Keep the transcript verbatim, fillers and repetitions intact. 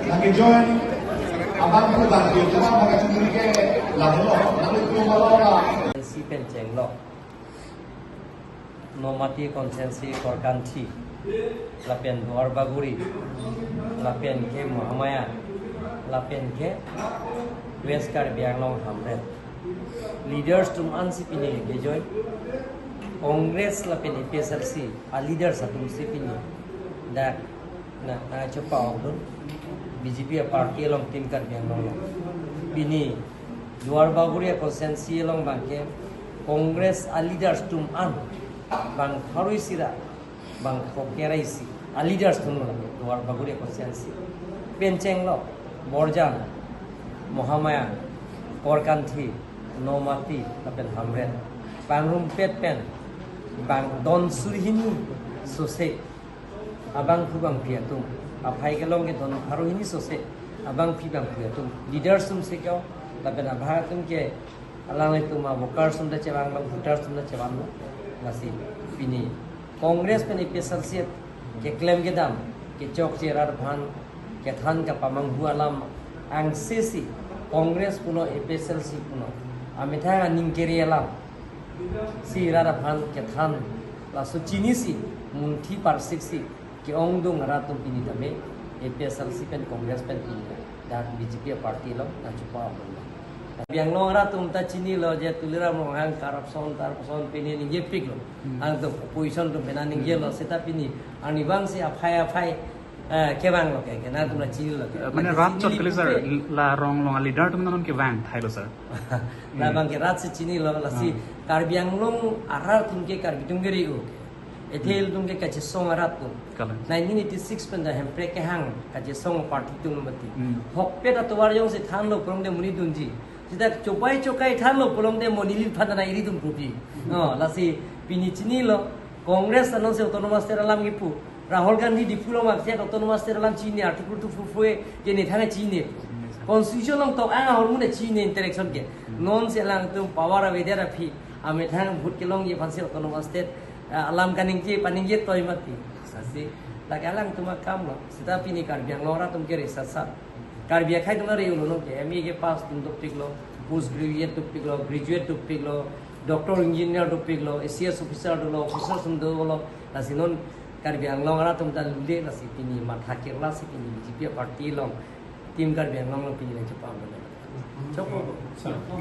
Lagi join abang pun bagi cuma bagi sendiri ke lalu lalu itu malah. Constituency pen chenglok, Nomati constituency Korkanthi, lapen Duarbagori, lapen ke Mahamaya, lapen ke West Karbi Anglong Hamren. Leaders atum ansi pini ke join. Congress lapen A P H L C a leaders atum si pini dak na, na chopa okdun. B J P a party along Team Karbi Anglong along. Pini Duarbagori a constituency along bangke Congress a leaders atum an bang pharo isi ra bang phokera isi a leaders atum lo Duarbagori a constituency. Pen chenglok Borjan, Mahamaya, Korkanthi, Nomati, lapen Hamren. Bang rumpet pen bang don suri hini sose abangphu bangphi atum, aphai kelong ke don pharo hini sose abangphi bangphi atum, leaders atum si ke-o, lapen abang atum ke alanglitum a workers atum ta chevanglo, voters atum ta chevanglo. Lasi pini Congress pen A P H L C keklem kedam, kechokche rat aphan kethan kapamanghu alam angse si Congress pulo A P H L C pulo amethang aning kere alam si rat aphan kethan, laso chinisi munthi parsik si ke-ongdung rat atum pini tame A P H L C pen Congress pen pini dak B J P party along nangchopa okdun. Karbi Anglong rat atum ta chinilo je Tuliram Ronghang corruption, corruption pini ningjepiklo. Hmm. Angtum opposition atum pena ningjelo, seta pini arnivang si aphai aphai, eh, kevanglo ke, ke nangtum ta chinilo ke. Eh, mane rat chot kali sir, la rong long a leader atum non kevang thailo sir. Labang ke rat si chinilo, lasi Hmm. Karbi Anglong arat atum ke Karbi atum ke ri-o ke. Ethe Hmm. ilitum ke kachesong arat atum. Kalang. Nineteen eighty-six pen ta Hemprek kehang kachesong party atum mati. Hmm. Hokpet atovar jongsi thanlo pulongte monit dunji. Seta chopai chokai thanlo pulongte mo neli aphan ta nang ri dun pupi. Oh, lasi pini chinilo, Congress anonsi autonomous state alam kipu. Rahul Gandhi Diphu along aksi autonomous state alam chini, Article two four four A ke nethang chini. Constitution along tok ang ahormu ne chini interaction ke. Hmm. Nonsi alangtum power avedet aphi amethang vote kelongji aphansi autonomous state, ah, alam kaningje paningje toi mati. Lasi lake alangtum akam lo. Seta pini Karbi Anglong rat atum ke resasa. Karbi akhei atum ri-o lo non ke M A ke pass atum dopiklo, post graduate dopiklo, graduate dopiklo, doctor engineer dopiklo, A C S officer dolo, officer atum dolo. Lasi non Karbi Anglong arat atum ta lule, lasi pini matha kerla si pini B J P party along, Team Karbi Anglong along pini nangchopa okdun. Chokpo.